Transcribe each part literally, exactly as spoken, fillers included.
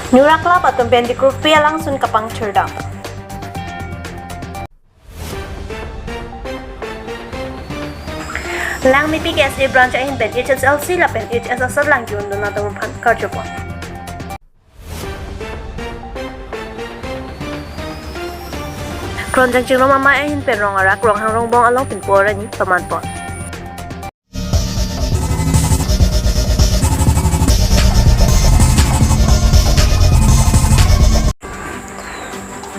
Nura Club atum pen Dikrutpi alangsun kapangthirdam. Langmepi K S A branch ahin pen H S L C lapen H S asatlang ke-un dun atum aphan karjupon. Kronjang Chingrum Amei ahin pen rong arak Ronghang Rongbong along pinpo arni pamanpon.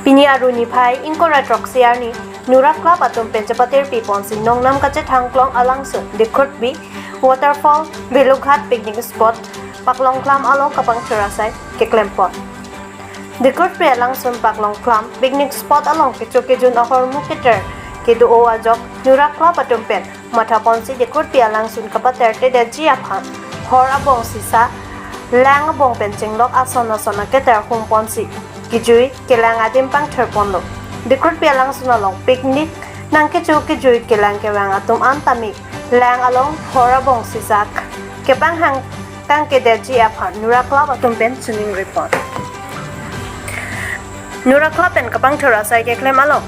Pini Arni niphai ingkoi ra throksi arni Nura Club atum pen chepatirpi ponsi nongnam kachethang klong alangsun Dikrutpi waterfall, Velughat picnic spot, Paklongklam along kapangthir asai keklempon. Dikrutpi alangsun Paklongklam picnic spot along kecho kejun ahormu keter kedo-o ajok Nura Club atum pen mathaponsi Dikrutpi alangsun kapatertedetji aphan hor abong sisa, lang abong pen chenglok ason ason aketer humponsi kejui kelang adim pangthirponlo. Dikrutpi alangsun along picnic nangkecho kejui kelang kevang atum an tame lang along hor abong sisa kepanghang tangkedetji aphan Nura Club atum pen chiningripon. Nura Club pen kapangthir asai keklem along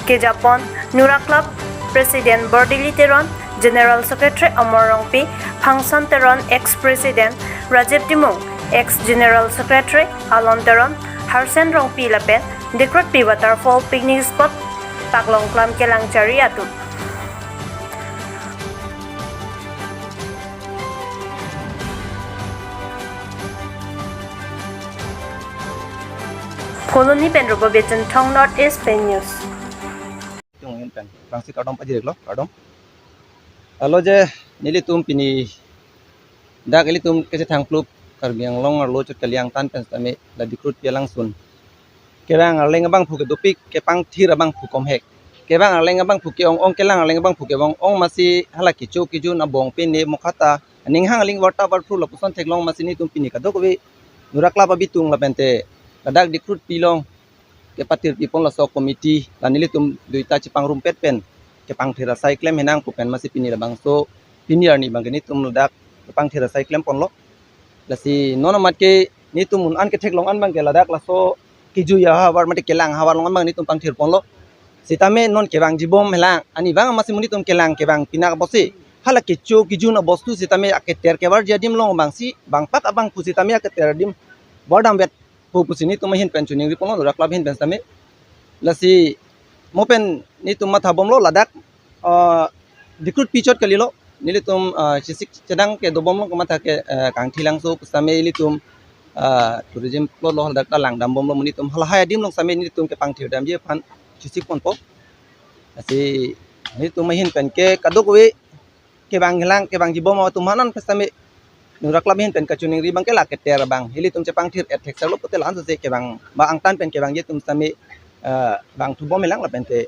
kejapon Nura Club President Bordili Teron, General Secretary Amar Rongpi, Phangson Teron, ex President Rajib Timung, ex General Secretary Alon Teron, Harsen Rongpi lapen Dikrutpi waterfall picnic spot Paklongklam kelangchari atum. Phuloni pen Rupa Bichinthong, North East Fan News. Tung pen bangsi kardom pajirlo, kardom. Alo je nelitum pini dak ilitum kachethang plup Karbi Anglong arlo chot kaliang tan pen sitame la Dikrutpi alangsun kevang arleng abangphu kedopik, kepangthir abangphu komhek. Kevang arleng abangphu ke-ong-ong, kelang arleng abangphu ke-ong-ong, masi hala kecho kejun abong pen ne mokhata aning hang aling warta warphru lapuson theklong masi nelitum pini kadokave Nura Club abitung lapente ladak Dikrutpi along kepatirpipon laso committee la nelitum duita chepangrumpet pen kepangthir asai klem henang pu pen masi pini labangso pini arni abangke nelitum ladak kepangthir asai klemponlo. Lasi non amat ke nelitum un an ketheklong an abangke ladak laso kejui ahavar mate kelang ahavar along an abang nelitum pangthirponlo. Sitame non kevangjibom helang, ani vang masi nelitum kelang kevang pinak apotsi hala kecho kejun abostu sitame aketer kevarji adim along abangsi bangpak abangphu sitame aketer adim bordamvet pu pusi nelitum ahin pen chiningriponlo, Nura Club ahin pen sitame. Lasi mo pen nelitum mathabomlo ladak, ah, Dikrutpi chot kalilo, nelitum, ah, chesik chedang kedobomlo kamatha ke, ah, Kangthilangso pu sitame ilitum, ah, tourism plot lo, ladak ta langdambomlo, nelitum halahai adim along sitame nelitum kepangthirdamji aphan chesikponpo. Lasi nelitum ahin pen ke kadokave kevang helang, kevangjibom atum hanan pen sitame Nura Club ahin pen kachiningri abangke la keter abang ilitum chepangthir-et thekserlo pute la-an sose kevang ba angtan pen kevangji atum sitame, eh, vangthubom helang lapente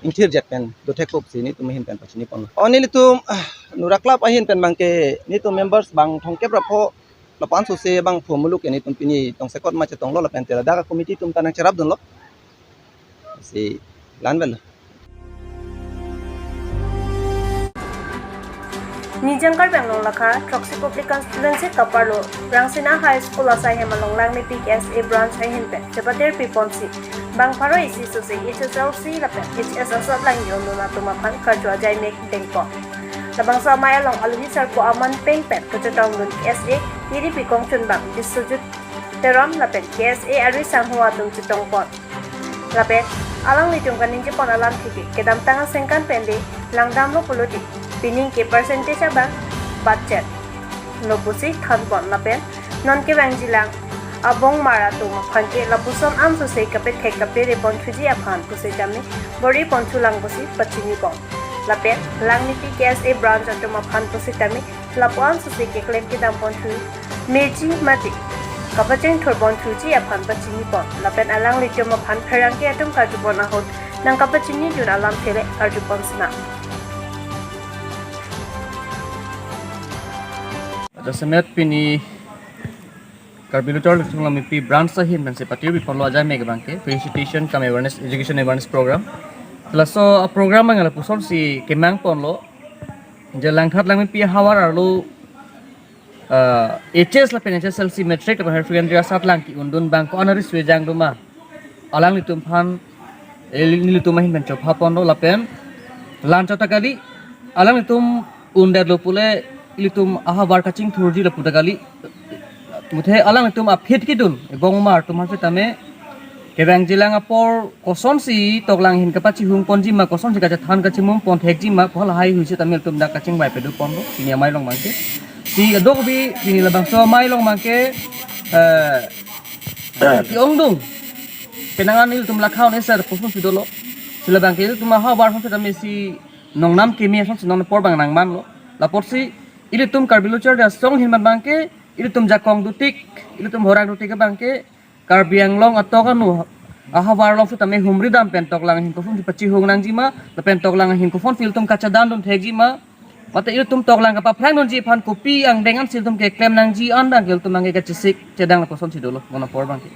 ingthirjet pen dothekpo pusi nelitum ahin pen pachiniponlo. O nelitum, ah, Nura Club ahin pen abangke nelitum members bang thomkep ra pho lapu-an sose abangphu muluk ke nelitum pini tongsekot ma chetonglo lapente ladak committee atum ta nangcherapdunlo. Si lan bel. Nijang Karbi Anglong lakha throksi public constituency kaparlo Rangsina High School asai hem along Langmepi K S A branch ahin pen chepatirpiponsi bang pharo isi sose H S L C lapen H S asatlang ke-un dun atum aphan karju ajai mek dengpon. Labangso amei along alohi sarpo Aman Peng pen kachetongdun K S A E D P kongchunbang Biswajit Teron lapen K S A ari sangho atum chetongpon. Lapen alanglitum kaningjepon alamthe ke kedamtang aningkan pen de langdamlo pulote pining ke percentage abang batchet lo pusi thanpon lapen non kevangjilang abongmar atum aphan ke lapuson an sose kapethek kapereponthuji aphan pusitame bor-iponthulang pusi pachinipon. Lapen Langmepi K S A branch atum aphan pusitame lapu-an sose keklem kedamponthu meji mate kapachingthurponthuji aphan pachinipon lapen alanglitum aphan pherangke atum karjupon ahut nangkapachinidun alamthe le arjupon sinang. Jasemet pini Karbi Lo Charli Aksong Langmepi branch ahin pensi patirpiponlo ajai mek abangke felicitation cum awareness, education awareness program. Laso a program abang lapusonsi kemangponlo je Langthat Langmepi ahavar arlo uh, H S lapen H S L C matric lapen higher secondary asatlang ke-undun abang ko-an ari sujang doma. Alanglitum aphan, eh, nelitum ahin pen chopha ponlo lapen lan chot ta kali, alanglitum undetlo pule ilitum ahavar kachingthurji lapu ta kali. Muthe alanglitum aphi kedun ebong mar atum aphan setame kevangjilang apor kosonsi toklang ahin kapachihung ponji ma, kosonsi kachethan kachimum pon thekji ma, pu lahai ahui setame ilitum dak kachingvai pado ponlo, pini amei along abangke. Si adok bi, pini labangso amei along abangke, eh, ke-ongdung. Penang an ilitum lakha un-e sir, kosonsi dolo. Si labangke ilitum ahavar aphan setame si nongnam keme asonsi non apor abang nangmanlo. Lapusi ilitum Karbi Lo Charli Asong ahin abangke, ilitum jakong dotik, ilitum horang dotik abangke, Karbi Anglong atok anu ahavar along setame humri dam pen toklang ahin kosonsi pachihung nangji ma, lapen toklang ahin kosonsi ilitum kachadandun thekji ma, mate ilitum toklang kapaphrang dunji aphan kopi angdeng an si ilitum keklem nangji an abang ilitum abangke kachesik chedang la kosonsi dolo, non apor abangke.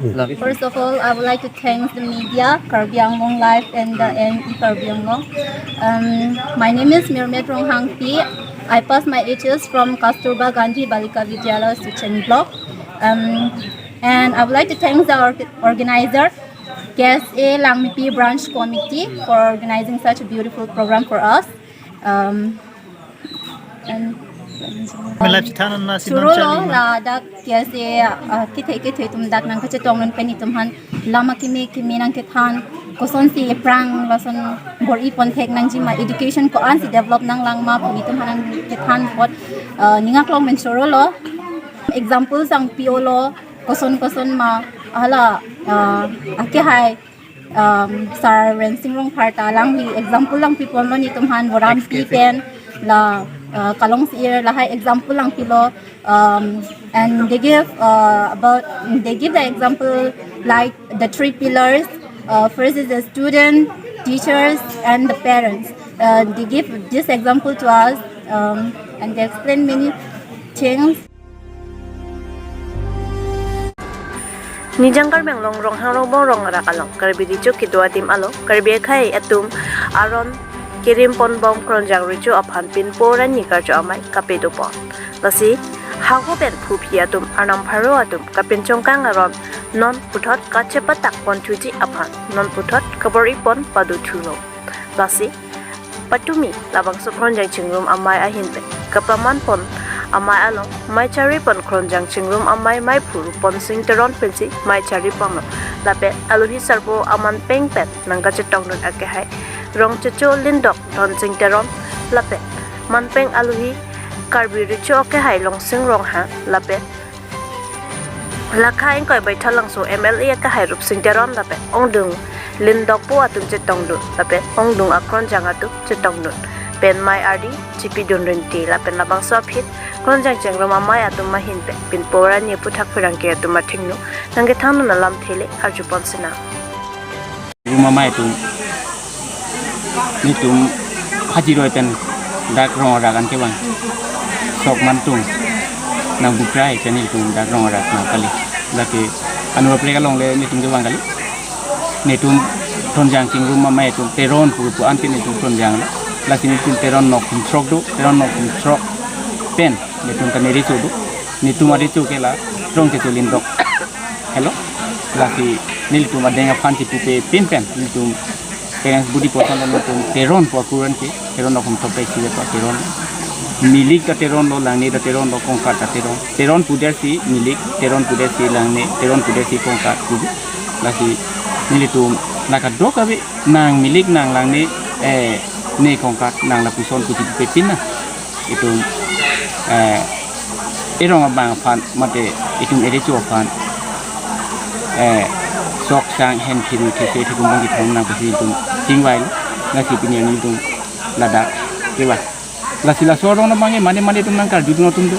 Love. First of all, I would like to thank the media, Karbi Anglong Live and the N E Karbi Anglong. Um, my name is Mirmet Ronghangpi. I passed my H S from Kasturba Gandhi Balika Vidyalaya Sucheng Block. Um, and I would like to thank the org- organizer, K S A Langmepi Branch Committee, for organizing such a beautiful program for us. Um, and Mela chithan na si non churolo chali ma. Ladak K S A, uh, kethe kethe atum dak nangkachetongdun pen itum aphan lam akeme keme nangkethan, kosonsi aphrang lason bor-i pon thek nangji ma, education ko-ansi develop nanglang ma pu itum aphan nangkethan apot, uh, ning aklong pen churolo. Example sang pi-olo, koson koson ma, hala, uh, akehai, um, Sir Rensing Rongphar ta alangli example lang pi ponlo netum aphan, Vorampi pen la, uh, Kalong Sir lahai example lang pilo, um, and they give, uh, about, they give the example like the three pillars. Uh, first is the student, teachers, and the parents. Uh, they give this example to us, um, and they explain many things. Nijang Karbi Anglong Ronghang Rongbong rong arak along Karbi Recho kedo adim along Karbi akhei atum aron kerim ponbom Kronjang Recho aphan pinpo ra ni karcho amei kapedo pon. Lasi hako pen phuphi atum, arnam pharo atum kapinchongkang aron non puthot kachepatak pon thuji aphan non puthot kabor-i pon pado thulo. Lasi patumi labangso Kronjang Chingrum Amei ahin pen kapaman pon amei along mei chari pon Kronjang Chingrum Amei meiphu Ruponsing Teron pensi mei chari ponlo. Lapen aluhi sarpo aman peng pen nangkachetongdun akehai Rongchecho Lindok, Dhonsing Teron, lapen manpeng aluhi Karbi Recho akehai Longsing Ronghang, lapen lakha ingkoi Baithalangso M L A akehai Rupsing Teron lapen ongdung Lindok po atum chetongdun lapen ongdung a Kronjang atum chetongdun pen mei ardi chipidun rinti lapen labangso aphi Kronjang Chingrum Amei atum ahin pen pinpo ra ni aphuthak pherangke atum athengno nangkethandun alamthe le arjupon sinang. Rum amei atum, netum hajiroi pen dak rong arak an kevang. Sok mantung nang bukrai pen netum dak rong arak nang kali. Lake anur plek along le netum kevang kali. Netum Kronjang Chingrum Amei atum Teron pu pu an pen netum Kronjang lo. Lasi netum Teron nok kum throk do, Teron nok kum throk pen netum ta neri cho do. Netum ari cho ke la Rongchecho Lindok. Hello. Lasi nelitum adeng aphan chipupe pin pen nelitum parents budi poson lo, nelitum Teron pu akuran ke, Teron akum thok ta isi pa Teron. Milik ta Teron lo, langne ta Teron lo, kongkat ta Teron. Teron pudet si milik, Teron pudet si langne, Teron pudet si kongkat pu. Lasi nelitum nangkadok ave nang milik nang langne, eh, ne kongkat nang lapuson pu chipupe pin na. Itum, eh, erong abang aphan mate itum erecho aphan, eh, sok sang hen phiru these thekun bang kithom nang pusi itum chingvai lo. Lasi pini itum ladak kevang. Lasi laso arong abang ke mane mane itum nangkarjudun atum do,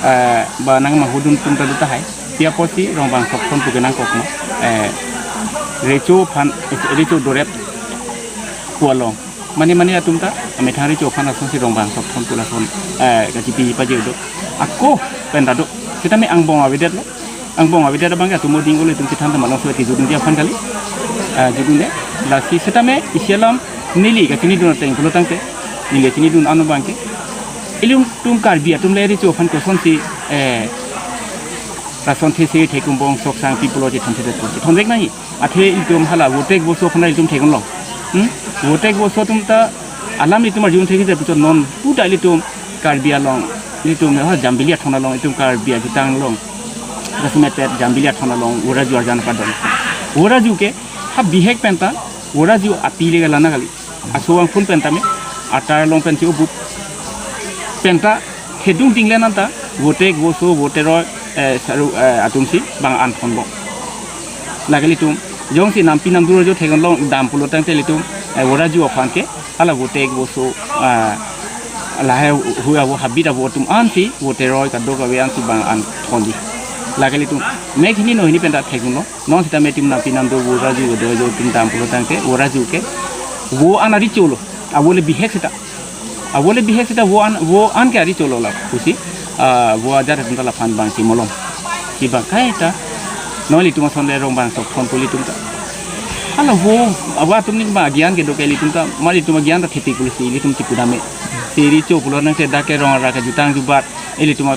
eh, ba nangmanghudun atum ta do tahai. Pi apotsi rong bang sok thon pu ke nangkok ma, eh, recho aphan, recho dorep pu along mane mane atum ta amethang recho aphan asonsi rong bang sok thon pu lason, eh, kachipi pajir do. Ako pen ta do. Sitame angbong avedet lo. Angbong avedet abang ke atum oding ole atum chethan ta malong so tijudun dia aphan kali. Eh, judun de. Lasi sitame isi alam neli kachinidun ateng pulo tangte, neli kachinidun anu abang ke Ilitum Karbi atum le recho aphan kosonsi, eh, rason thesi thekum bong sok sang people lo chethon thedet ko. Chethon vek nahi. Athe ilitum hala vote ek voso aphan ilitum thekunlo. Hmm? Vote ek voso atum ta alam ilitum arjun thesi det puchot non puta ilitum Karbi along, ilitum ha Jambili athon along, ilitum Karbi ajutang along. Kasemet pet Jambili athon along, voraju arjan padon. Voraju ke ha bihek penta, voraju api le galana kali. Aso angphun penta me, atar along pen si ubup. Penta, hedung tinglen anta, vote ek voso, vote roi, eh, saru, eh, atum si, bang an thonlo. Lake ilitum, jongsi nampi namdur jo theklong dam pulo tangte ilitum, eh, voraju aphan ke, hala vote ek voso, ah, lahai hui avo habit avo atum ansi, vote roi kadokave ansi bang an thonji. Lake ilitum, mek hini no hini penta thekdunlo. Non sita me itum nampi namdur voraju do jo itum dam pulo tangte, voraju ke vo an ari cholo. Avo le bihek sita. Avo le bihek sita vo an, vo an ke ari cholo la pusi, ah, vo ajat atum ta laphan bang si molom. Si bang kaita. Non ilitum ason le rong bang sok thon puli tum ta. Hala vo, avo atum ni bang agyan kedo ke ilitum ta, mali itum agyan ta thepi puli si ilitum chipudame. Si ari cho pulo tangte dak ke rong ara kejutang jubat, ilitum